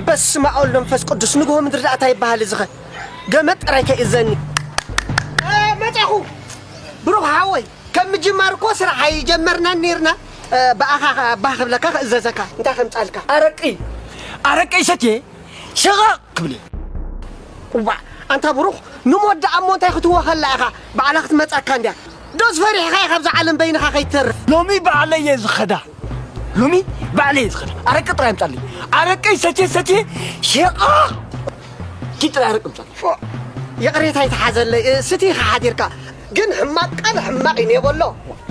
በስመ ኣብ ወወልድ ወመንፈስ ቅዱስ። ንግሆ ምድሪ ደኣ እንታይ ይበሃል እዚኸ? ገመድ ጥራይ ከይእዘኒ። እ፣ መጻኹ። ብሩኽ ሓወይ፣ ከም ምጅማር እኮ ስራሕ ኣይጀመርናን ኔርና። እ፣ ብኣኻ ባህ ክብለካ ክእዘዘካ። እንታይ ከምጻልካ? ኣረቂ፣ ኣረቂ ይሰትየ፣ ሽቓቕ ክብል እየ። እዋእ፣ ኣንታ ብሩኽ፣ ንሞት ደኣ እሞ እንታይ ክትወኸላ ኢኻ? ባዕላ ክትመጻካ እንድያ። ዶስ ፈሪሕኻ ኢኻ ኣብዛ ዓለም በይንኻ ከይትተርፍ? ሎሚ ባዕለይ እየ ዝኸዳ። ሎሚ ባዕለይ እየ ዝኸዳ። ኣረቂ ጥራይ ኣምጻለይ። ኣረቂ ሰትየ ሰትየ ሽቓቕ። ኪድ ጥራይ ኣረቂ ኣምጻለይ። ፎእ፣ ይቕሬታ ይተሓዘለይ። እ፣ ስቲ ኢኻ ሓዲርካ። ግን ሕማቕ ቃል ሕማቕ እዩ ኔበሎ።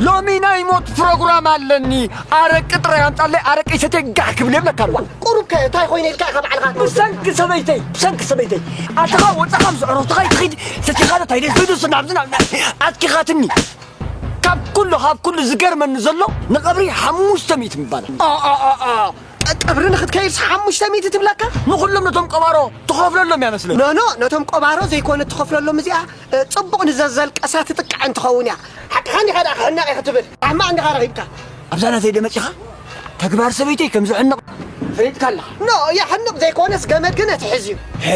ሎሚ ናይ ሞት ፕሮግራም ኣለኒ። ኣረቂ ጥራይ ኣምጻለይ፣ ኣረቂ ሰትየ ጋሕ ክብል እየ ብለካ ኣለኹ። ቁሩብ ከ እንታይ ኮይነ ኢልካ ኢኻ ባዕልኻ? ብሰንኪ ሰበይተይ፣ ብሰንኪ ሰበይተይ። ኣተኻ ወጻኻ ምስ ዕሩኽትኻ ይትኺድ፣ ሰቲኻ ዶ እንታይ ደስ ዝብል ናብዚ ናብ ኣትኪኻትኒ። ካብ ኩሉ፣ ካብ ኩሉ ዝገርመኒ ዘሎ ንቐብሪ ሓሙሽተ ሚእቲ ምባላ። ኦ፣ ኦ፣ ኦ፣ ኦ። ቀብሪ ንኽትከይድስ ሓሙሽተ ሚእቲ ትብለካ? ንኹሎም ነቶም ቀባሮ ትኸፍለሎም እያ መስለኒ። ኖ፣ ኖ፣ ነቶም ቀባሮ ዘይኮነ ትኸፍለሎም እዚኣ እ፣ ጽቡቕ ንዘዘልቀሳ ትጥቅዕ እንትኸውን እያ። ሓቅኻ እንዲኻ ደኣ ክሕነቕ እየ ክትብል፣ ኣሕማቕ እንዲኻ ረኺብካ። ኣብዛ ናተይ ዶ መጺኻ? ተግባር ሰበይተይ ከም ዝሕነቕ ፈሊጥካ ኣለኻ። ኖ፣ የሕንቕ ዘይኮነስ ገመድ ግን ኣትሕዝ እዩ። ሄ፣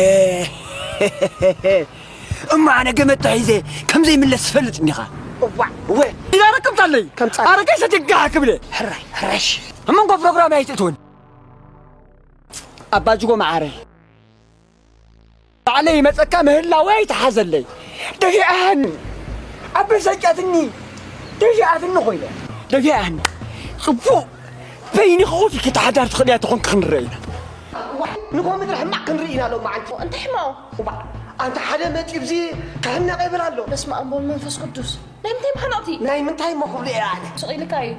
እሞ ኣነ ገመድ ተሒዘ ከም ዘይምለስ ትፈልጥ እንዲኻ። እዋእ። እወ፣ ኢዳ ረክብታለይ። ከምጻ- ኣረገ ሰቲጋ ክብለ። ሕራይ፣ ሕራሽ። ኣብ መንጎ ፕሮግራም ኣይትእትውን። ኣባ ጅጎ መዓረ። ባዕለይ ይመጸካ ምህላወይ ኣይትሓዘለይ። ደፊኣሃኒ። ኣበሳጫትኒ። ደፊኣትኒ ኮይነ። ደፊኣሃኒ። ጽቡቕ። በይኒ ከኾት ይከተሓዳር ትኽእል እያ ተኾንክ ክንረአ ኢና። ንጎ ምድሪ ሕማቕ ክንርኢ ኢና ሎም መዓልቲ። እንታይ ሕማቕ? እባ፣ ኣንታ ሓደ መጺኡ ብዚ ክሕነቕ ይብል ኣሎ። በስመ ኣብ ወወልድ ወመንፈስ ቅዱስ። ናይ ምንታይ መሕነቕቲ? ናይ ምንታይ እሞ ክብሉ እየ ኣነ? ስቕ ኢልካ እዩ።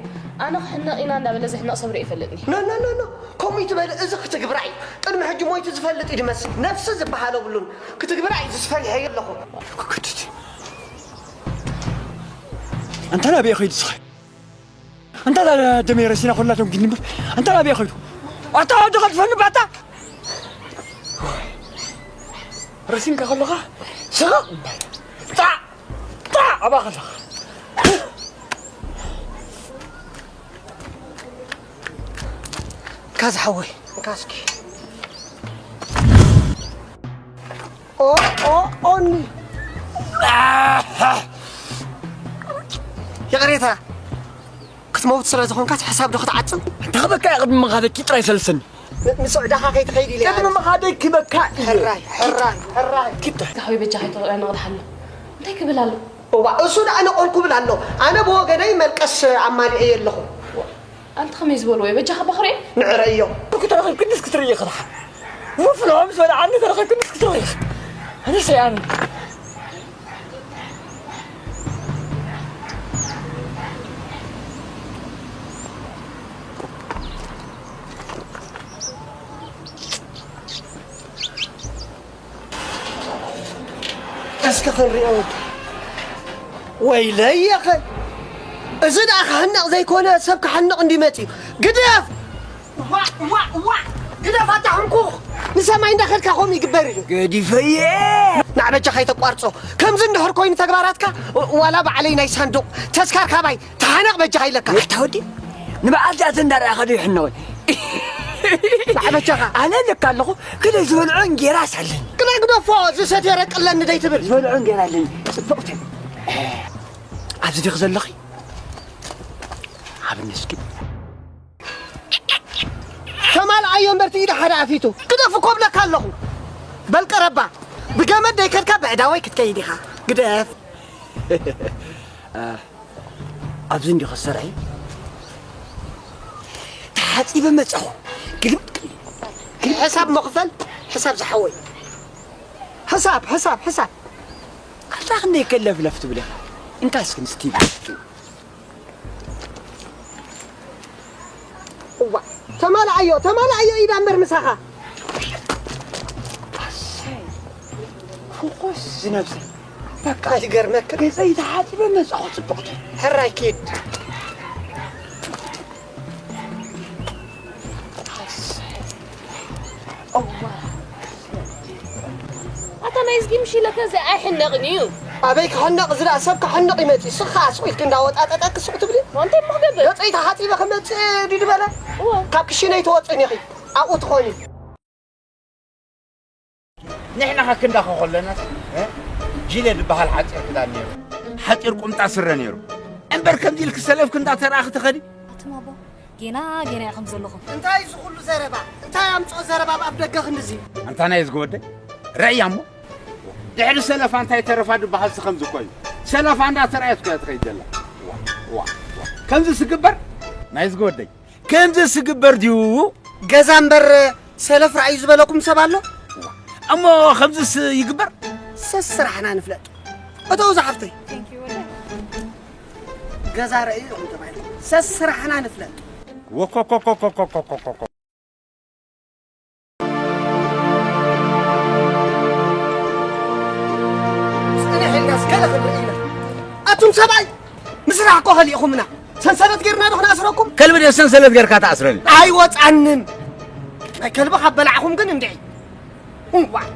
ኣነ ክሕነቕ ኢና እንዳበለ ዝሕነቕ ሰብ ርኢ ይፈልጥኒ። ኖ፣ ኖ፣ ኖ፣ ኖ። ከምኡ ይትበል፣ እዚ ክትግብራ እዩ። ቅድሚ ሕጂ ሞይቱ ዝፈልጥ እዩ ድመስል። ነፍሲ ዝበሃል የብሉን። ክትግብራ እዩ ዝስፈሪሐ ኣለኹ። ክክድድ። ኣንታ ናበይ ኸይዱ ስኸ? ኣንታ ደመይ ረሲና ኮላ ደንጊ ንብር። ኣንታ ናበይ ኸይዱ? ኣታ ወዲ ኸልፈኒ ባታ። ረሲንካ ከለኻ ስቕ እምበር። ጣዕ፣ ጣዕ፣ ኣባ ከለኻ። ካዝ ሓወይ፣ እንካ እስኪ። ኦ፣ ኦ፣ ኦኒ። ይቕሬታ፣ ክትመውት ስለ ዝኾንካስ ሕሳብ ዶ ክትዓጽም? እንተ ክበካ እየ ቅድሚ ምኻደኪ ጥራይ ሰልስኒ። ን-፣ ንስዕዳኻ ከይትኸይድ ኢለ እየ ቅድሚ ኣነ። ምኻደይ ክበካ እየ። ሕራይ፣ ሕራይ፣ ሕራይ። ኪድ ጥራይ። ካህወይ በጃኻ ኣይተውዕለና ቅድሓሎ። እንታይ ክብል ኣሎ? እዋ፣ እሱ ደኣ ነቆርኩ ብል ኣሎ። ኣነ ብወገነይ መልቀስ ኣማሊኤ ኣለኹ። ኣንቲ ከመይ ዝበልዎ እዩ? በጃኻ ባኽርኤል? ንዕረዮ። ክትረኺብ ክንድስ ክትርኢ ክድሓ። ውፍሎ ምስ በልዓኒ ተረኺብ ክንድስ ክትርኢ። ኣነ ሰይኣን። እስኪ ክንሪኦ። ወይለይ የኸ። እዚ ደኣ ክሕነቕ ዘይኮነ ሰብ ክሓንቕ እንዲ መጺኡ። ግደፍ! ዋእ፣ ዋእ፣ ዋእ! ግደፍ ኣታ ሕንኩኽ! ንሰማይ እንዳኸድካ ከምኡ ይግበር እዩ። ገዲፈየ! ንዓ በጃኻ ኣይተቋርጾ። ከምዚ እንድሕር ኮይኑ ተግባራትካ፣ ዋላ ባዕለይ ናይ ሳንዱቕ ተስካር ካባይ ተሓነቕ በጃኻ ኢለካ። ኣታ ወዲ፣ ንበዓል ጃዘ እንዳረኣኻ ዶ ይሕነቕ? ንዓ በጃኻ። ኣነ ኣለካ ኣለኹ፣ ክደ ዝበልዖ እንጌራስ ኣለኒ። ክደ ግደፎ፣ ዝሰትዮ ረቂ ኣለኒ ደይትብል። ዝበልዖ እንጌራ ኣለኒ፣ ጽብቕቲ። ኣብዚ ዲኺ ዘለኺ? ኣብኒ እስኪ። ተማልኣዮ እምበር እቲ ኢዱ ሓደ ኣፊቱ። ግደፍ እኮ እብለካ ኣለኹ። በል ቀረባ። ብገመድ ደይከድካ ብዕዳወይ ክትከይድ ኢኻ። ግደፍ። ኣብዚ እንዲኺ ትሰርሒ? ተሓጺበ መጻኹ። ግልብጥ። ሕሳብ መኽፈል፣ ሕሳብ ዝሓወይ። ሕሳብ፣ ሕሳብ፣ ሕሳብ። ኣታ ክንደይ ከለፍለፍ ትብል ኢኻ? እንካ እስኪ ንስቲ። እዋ፣ ተማልኣዮ፣ ተማልኣዮ ኢዳ እምበር ምሳኻ። ኣሰይ፣ ፍቑስ ዝነብሰ። በቃ፣ ይገርመክ። ገጸይ ተሓጺበ መጻኹ ጽብቕቲ። ሕራይ ኪድ። ኣሰይ። እዋ። ኣታ ናይ እዝጊ ምሽ ኢለካ እዚ ኣይሕነቕን እዩ። ኣበይ ክሕነቕ? እዚ ደኣ ሰብ ክሕነቕ ይመጽእ። ስኻ ስቕ ኢልክ እንዳወጣጠጠክ ስቕ ትብሊ። እንታይ እሞ ክገብር? ገጸይ ተሓጺበ ክመጽእ ድዩ ዝበለ? እወ። ካብ ክሽነ ኣይትወጽእን ኢኺ። ኣብኡ ትኾኒ። ንሕና ከክንዳኸ ከለናስ፣ እ? ጂለ ዝበሃል ሓጺር ክዳን ነይሩ። ሓጺር ቁምጣ ስረ ነይሩ። እምበር ከምዚ ኢልክ ሰለፍክ እንዳተራእኽ ትኸዲ? ኣቱም ኣቦ፣ ጌና ጌና ኢኹም ዘለኹም። እንታይ እዚ ኩሉ ዘረባ? እንታይ ኣምጽኦ ዘረባ ኣብ ኣፍ ደገ ክንድዚ? ኣንታ ናይ ዝጎደይ፣ ርኣያ እሞ። ድሕሪ ሰለፋ እንታይ ተረፋ ዝበሃል እዚ ከምዚ እኮ እዩ። ሰለፋ እንዳተራእየት እኮ እያ ትኸይድ ዘላ። ዋ፣ ዋ፣ ዋ። ከምዚ ስግበር? ናይ ዝጎደይ። ከምዚ ስግበር ድዩ? ገዛ እምበር ሰለፍ ርኣዩ ዝበለኩም ሰብ ኣሎ? እሞ ከምዚስ ይግበር? ሰስ ስራሕና ንፍለጥ። እተው ዝሓፍተይ። Thank you ወደ ገዛ ርኣዩ ኢኹም ተባሂልኩም። ሰስ ስራሕና ንፍለጥ። ወኮኮኮኮኮኮኮኮ። ጽንሕ ኢልናስ ገለ ክንርኢ ኢና። ኣቱም ሰብኣይ፣ ምስራሕ እኮ ከሊእኹምና። ሰንሰለት ጌርና ዶ ክነኣስረኩም? ከልቢ ድየ ሰንሰለት ጌርካ ትኣስረኒ? ኣይወጻንን። ናይ ከልቢ ካብ በላዕኹም ግን እንድዒ። እዋእ።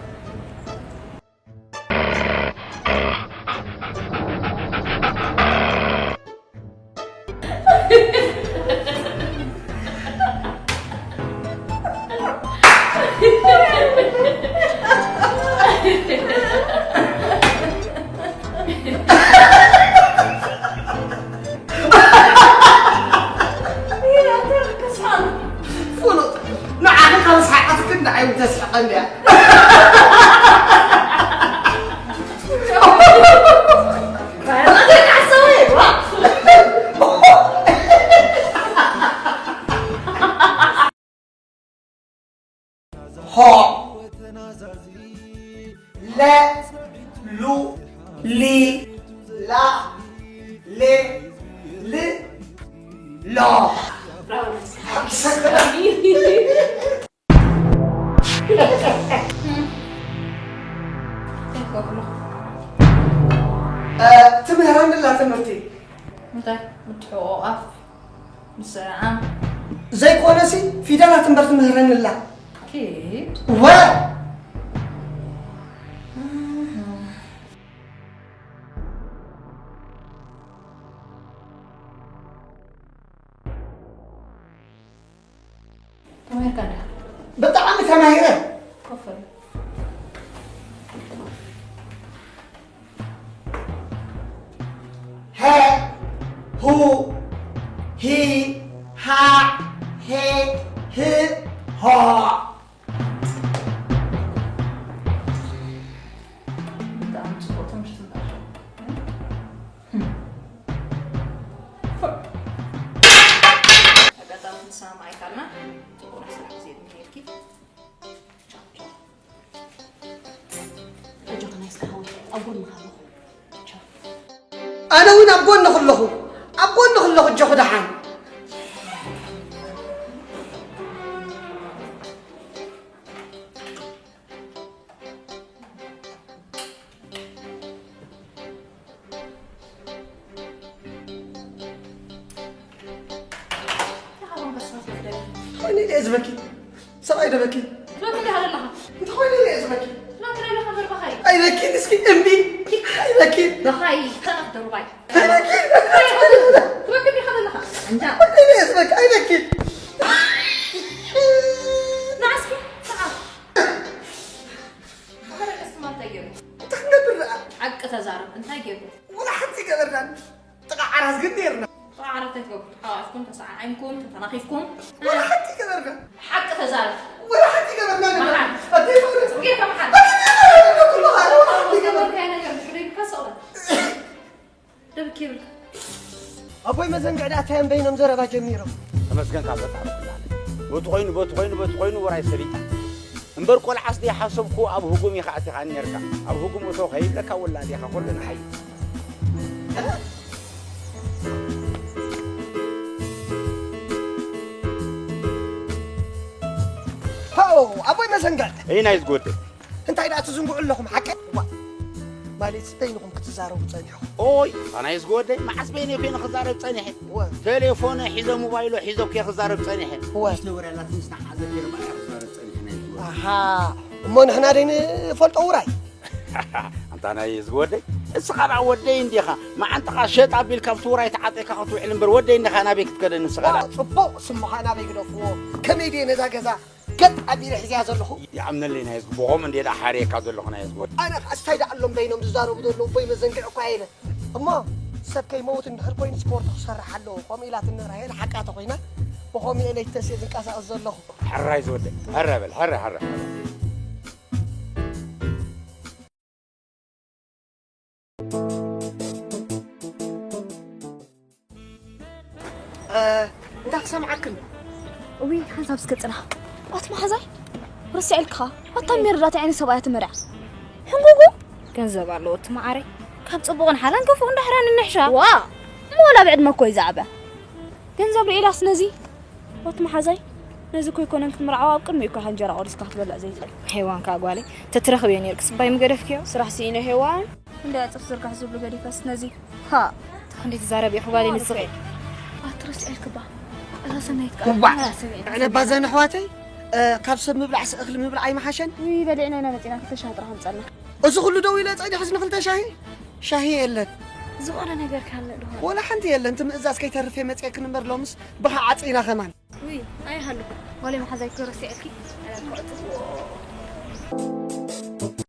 ፍሉጥ፣ ንዓኺ ካብ ሰሓቐትክን ንዓይ እውን ተስሕቐኒ እያ። ሆ፣ ለ፣ ሉ፣ ሊ፣ ላ፣ ሌ፣ ል፣ ሎ። እ፣ ትምህረኒ ኣላ ትምህርቲ። እንታይ? ምትሕቑቓፍ፣ ምስዕዓም። ዘይኮነሲ ፊደላት እምበር ትምህረኒ ኣላ። ኪድ። ወ። ተማሂርካ እንዲኻ? ብጣዕሚ ተማሂረ። ኮፍ በል። ሀ፣ ሁ፣ ሂ፣ ሃ፣ ሄ፣ ህ፣ ሆ። ብጣዕሚ ጽቡቕ ትምህርቲ ትምህር። ኣጋጣሚ ክንሰማማዕ ኣይከኣልና። ጽቡቕ ናይ ስራሕ ግዜ ይግበረልኪ። ቻው፣ ቻው። ኣጆኺ ናይ ስራሕ ወይ ኣብ ጎንኻ ኣለኹ። ቻው። ኣነ እውን ኣብ ጎንኺ ኣለኹ። ኣብ ጎንኺ ኣለኹ፣ ኣጆኺ ደሓን። እንታይ ኮይኑ ኢለ እየ ዝበኪ? ሰብኣይ ደበኪ? ስለምንታይ ኣለኻ? እንታይ ኮይኑ ኢለ እየ ዝበኪ? ስለምንታይ ኣለኻ? በርባኻይ። ኣይበኪን እስኪ እምቢ። ኣይበኪን። በኻይ፣ ተረፍ ደርባይ። ኣይበኪን። ትበክል ዲኻ ዘለኻ? እንጃ። እንታይ ኢለ እየ ዝበኪ? ኣይበኪን። ንዓ እስኪ፣ ንዓ። ኣረ፣ ቀስ ማለት እንታይ ገይሩ? እንታይ ነብር ደኣ? ሓቂ ተዛረብ፣ እንታይ ገይሩ? ወላ ሓንቲ ገበርናን። ጥቓ ዓራት ግን ነይርና። ጥቓ ዓራት እንታይ ትገብሩ? ተሓቋፊኩም፣ ተሰዓዒምኩም፣ ተተናኺፍኩም? ወላ ሓንቲ ገበርና። ሓቂ ተዛረብ። ወላ ሓንቲ ገበርና ነበር። መሓል። ኣደይ ማለት። ጽጌ ከመሓል። ኣደይ ማለት ኩሉ ሓደ ወላ ሓንቲ ገበርና። ገበርካዮ ነገር ድሕሪ ኢልካ ስቕለት። ደብኪ ይብል። ኣቦይ መዘንግዕ ዳታዮም በይኖም ዘረባ ጀሚሮም። ተመስገን ካብ ፈጣሪ ኩሉ ዓለም። በቲ ኮይኑ፣ በቲ ኮይኑ፣ በቲ ኮይኑ፣ ውራይ ሰሊጣ። እምበር ቆልዓስ ደይሓሰብኩ ኣብ ህጉም ኢኻ ኣቲኻኒ ነርካ። ኣብ ህጉም እቶ ከይብለካ ወላዲኻ ኩሉ ንዓይ። ሃው፣ ኣቦይ መዘንግዕ። እይ ናይ ዝጎድል። እንታይ ደኣ ትዝንግዑ ኣለኹም ሓቀይ? ዋ፣ ማለት በይንኹም ክትዛረቡ ጸኒሕኹም። ኦይ፣ ኣናይስ ጎደይ፣ መዓስ በይነይ ኮይነ ክዛረብ ጸኒሐ? ወ። ቴሌፎነ ሒዘ ሞባይሎ ሒዘ እኮ ክዛረብ ጸኒሐ። ወ። ንእሽተይ ወርያላት ምስ ንዓ ዘቢረ ባዕላ ክዛረብ ጸኒሐ ናይ ዝጎ። ኣሃ፣ እሞ ንሕና ደይ ንፈልጦ ውራይ? ኣንታ ናይ ዝጎደይ፣ እስኻ ደኣ ወደይ እንዲኻ፣ መዓንጥኻ ሸጥ ኣቢልካ ኣብቲ ውራይ ተዓጢኻ ክትውዕል እምበር ወደይ እንዲኻ ናበይ ክትከደኒ ንስኻ ደኣ? ጽቡቕ ስምኻ ናበይ ግደፍዎ? ከመይ ድየ ነዛ ገዛ ገጥ ኣቢለ ሒዝያ ዘለኹ። ይኣምነለይ ናይ ህዝቢ፣ ብኸምኡ እንዴ ደኣ ሓርየካ ዘለኹ ናይ ህዝቢ። ኣነ ኸዓ እስታይ ደኣ ኣሎም በይኖም ዝዛረቡ ዘለዉ፣ በይኖ ዘንጊዐ እኳ እየ ኢለ። እሞ ሰብ ከይመውት እንድሕር ኮይኑ ስፖርት ክሰርሕ ኣለዎ፣ ከምኡ ኢላትኒ ራሄል፣ ሓቃ ተኾይና ብኸምኡ እየ ለይተሴ ዝንቀሳቐስ ዘለኹ። ሕራይ ዝወደይ፣ ሕረ በል፣ ሕረ፣ ሕረ። እንዳ ክሰምዓክን። እውይ ሓንሳብ እስከ ፅና። ኣቲ መሓዛይ ረሲዐልክኻ። ኣታ ሜርዳት ዓይኒ ሰብኣያ ትመርያ ሕንጉጉ። ገንዘብ ኣለዎ እቲ መዓረይ። ካብ ፅቡቕን ሓላን ክፉእን ዳሕራን እንሕሻ። ዋ እሞ ወላ ብዕድመ እኮ እዩ ዝዓበ። ገንዘብ ርኢላስ ነዚ ኣቲ መሓዛይ ነዚ እኮ ኣይኮነን ክትምርዓዋ ኣብ ቅድሚኡ እኮ ኢኻ እንጀራ ቆሪስካ ክትበልዕ ዘይትኽእል። ሄዋን ከዓ ጓለይ ተትረኽብዮ ነይርኪ ስባይ ምገደፍክዮ። ስራሕ ስኢነ ሄዋን። ክንደይ ዕፅፍ ዝርጋሕ ዝብሉ ገዲፈስ ነዚ ሃ። ክንደይ ትዛረቢ ኢኺ ጓለይ ንስኺ። ኣትረስዒ ክባ እዛ ሰናይት ከዓ እባ ሰሚዐ ኣነ ባዘን ኣሕዋተይ እ፣ ካብ ሰብ ምብላዕስ እኽሊ ምብላዕ ኣይመሓሸን? ውይ በሊዕና ኢና መፂና ክልተ ሻሂ ጥራሕ ኣምፀልና። እዚ ኩሉ ደው ኢለ ፀኒሐስ ንኽልተ ሻሂ? ሻሂ የለን። ዝኾነ ነገር ካለ ድሆ። ወላ ሓንቲ የለን። ትምእዛዝ ከይተርፍ እየ መፂኤክን እምበር ሎምስ ብኻ ዓፂና ኸማን። ውይ ኣይሃሉ ጓለይ መሓዛይ ክረስዐልኪ።